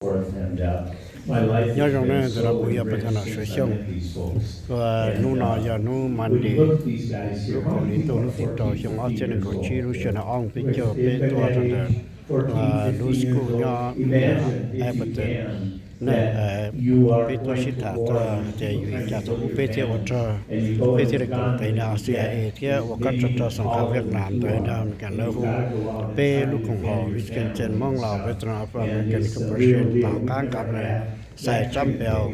Nyob zoo na, ntawm no kuv yog Paj Thas Nom Suav Xyooj. Hnub no yog hnub Monday, lub kaum hli ntuj hnub tim rau xyoo ob txhiab nees nkaum tsib, lub sij hawm no ob moos peb caug, peb tuaj rau ntawm lub school nyob Appleton. Peb tuaj sib tham txog tias yus li cas thaum ub peb thiaj ua rog, peb thiaj li koom tes nrog C I A thiab ua kab tsov rog xoo khav Vietnam ntawd nrog Amelikas lawv hu peb lub koom haum Wisconsin Hmoob los Veteran of American Corporation tom qab nqa xais tsab npeus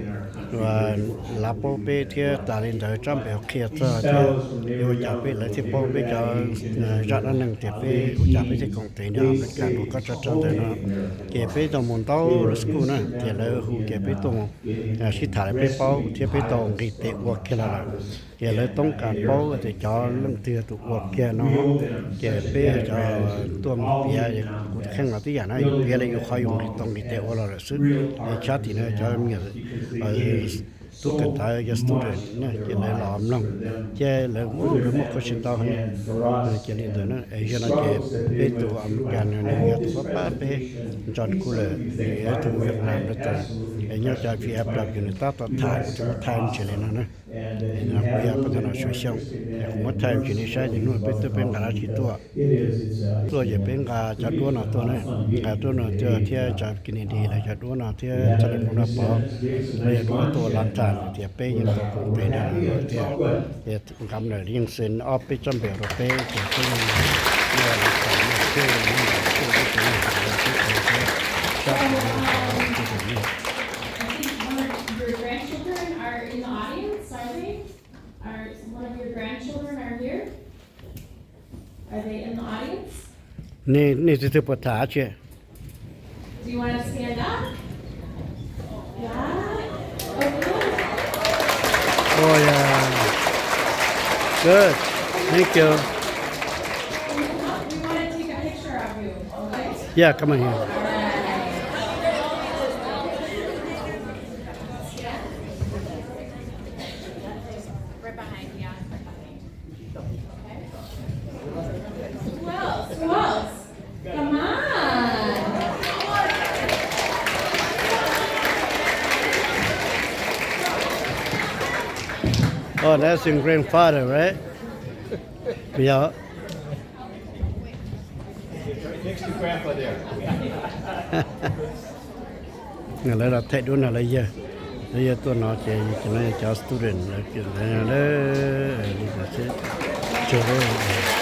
lav paub peb thiab tas li ntawd tsab npeus qhia txog thiab yuav ua cas peb lawv thiaj paub peb cov zaj dab neeg tias peb ua cas peb thiaj koom tes nrog Amelikas ua kab tsov rog ntawd no. Ces peb tau mus ntau lub school na ces lawv hu ces peb tuaj sib tham lawm peb paub thiab peb tau nqis tes ua kiag los lawm. Ces lawv toob kas paub tias cov leej twg tus ua kiag no, ces peb cov tuaj mus piav, kuv kheej los tib yam na, yus piav li yus qhov yus nqis tau nqis tes ua los lawm xwb. Es tshab tim no cov me nyuam tub kawm ntawv yog student na ces lawv los mloog thiab lawv, lawv muaj khuv xim ntau heev. Ces li ntawd na es yog no ces peb tus Amelikas no nws yog tus pab pab peb ntso kuv lawm, nws yog ib tug Vietnam veteran es nyob cov V F W nws tab tom tham, kuv tsis muab thaij ntsis li no na. No kuv yog Paj Thas Nom Suav Xyooj, kuv muab thaij ntsis nej saib ces hnub peb tuaj peb nqa dab tsi tuaj. Tuaj ces peb nqa cov duab no tuaj na, nqa duab no tuaj thiab cov Kennedy lawv cov duab no thiab txog lawv tus no pov, lawv cov duab tuaj lab tas tias peb yeej tau koom tes nrog lawv thiab. Ces nqa lawm yeej xee ob peb tsab npeus rau peb ces peb yeej muaj lab tas thiab yeej muaj lab tas thiab sab tus no sab tus no. I think one of your grandchildren are in the audience, are they? Are one of your grandchildren are here? Are they in the audience? Nej, nej twg twg puas tham dab tsi? Do you want to stand up? Yeah? Oh, good. Oh, yeah. Good. Thank you. We want to take a picture of you, okay? Yeah, come on here. All right. Right behind, yeah, right behind. Who else? Who else? Come on. Oh, that's your grandfather, right? Yeah. Lawv los thaij duab no lawv yawg, lawv yawg tuaj no ces no yog cov student lawv, lawv li no xwb.